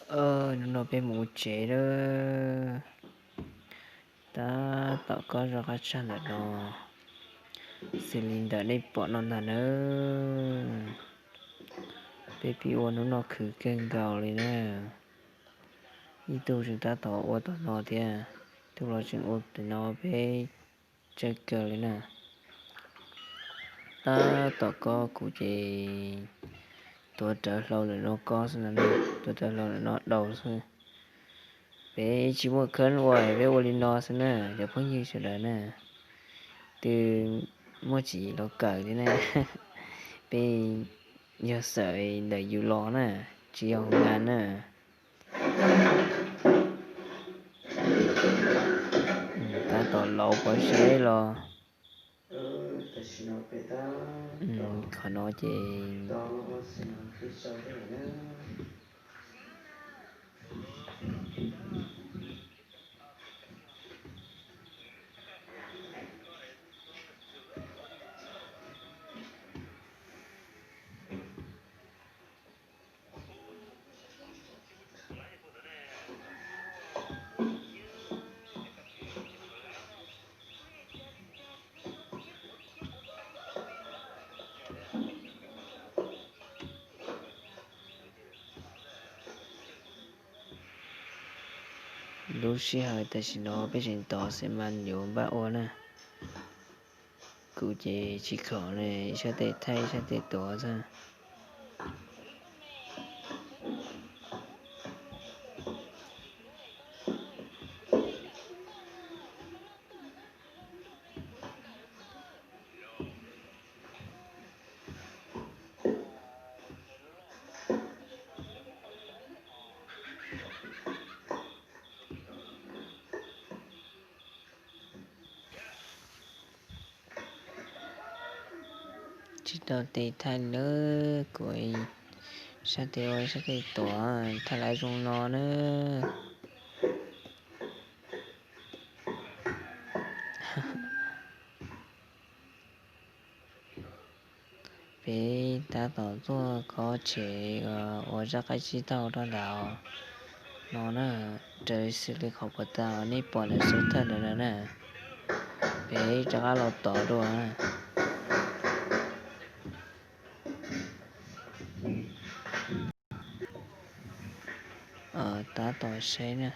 Hnub no peb mus ua tsev lawm. Tab tom kob zoj qab tshaj ntawm no, xws li ntawm nej pom no ntag nawb. Peb pib ua hnub no khwv kawg nkaus li na. Ib tug tseem tab tom ua tom no thiab, ib tug los tseem ua tom no, peb tsawg kawg li na. Tab tom kob kuv ces tuav rawv hlau ntawm no kob xwb na, tuav rawv hlau ntawm no daus xwb. Peb tsis muaj khab ua, peb ua li no xwb na cov phooj ywg sawv daws na. Twb muaj tsis los kawm thiab na, peb yog xav ntawm yus los na, tsis yog na. Tab tom lauv pov seb los. Qhov no ces Lub sij hawm tam sim no peb tseem tos xi mas yuav npaj ua na. Kuv ces tsis khom ne, ib sab tes thaij ib sab tes tuav xwb. Tsis tau tes thaij lawm, kuv sab tes ua sab tes tuav thaij lawv zoo no na. Peb tab tom tuaj kob tsev ua zaj qab tsib taug rau ntawm no na, raws xws li qhov puas tau nej pom ntawm xub thawj ntawm no na. Peb rov qab los tod dua na. Tab tom saib na.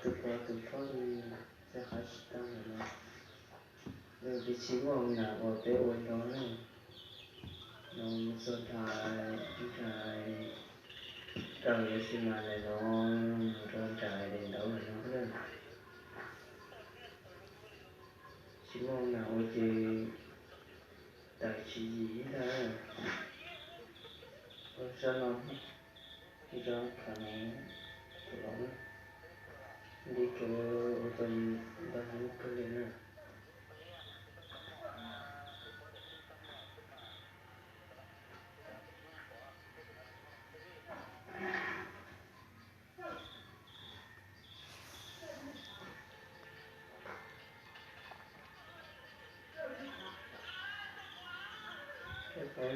Tus pog tus phauj, qab tsis tau no, peb tsis muaj nas uas peb ua nrog na. No mus txog nrhais, nrhais, raws li xi mas ntawm no mus rau nrhais daim ntaub ntawm no na. Tsis muaj nas ua ces tawm tsis yim ntag. Ua zaj no, zaj khav no, tus laus na, nti rau ua tau ntau hnub kawg li na.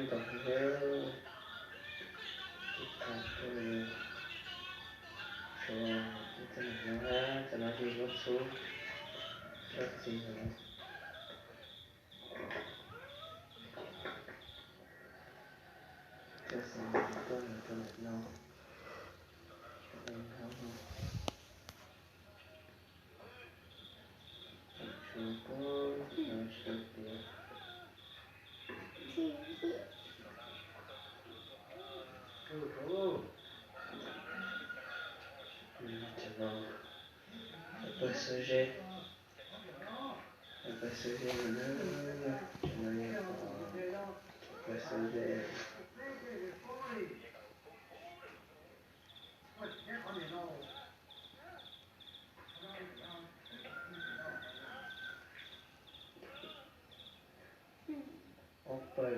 Ntau heev, tus khav tuaj, tshuav tus nas no, tus no ces muab txhub txoj txiv no. Cov xeem tuaj mus rau ntawm no, ntawm no, tshuav pob no tsis tau tiav. Cov no, cov pawg xub zeb, cov pawg xub zeb no na, cov no yog cov pawg xub zeb. Ob pawg,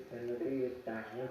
pawg no twb yuav tas na.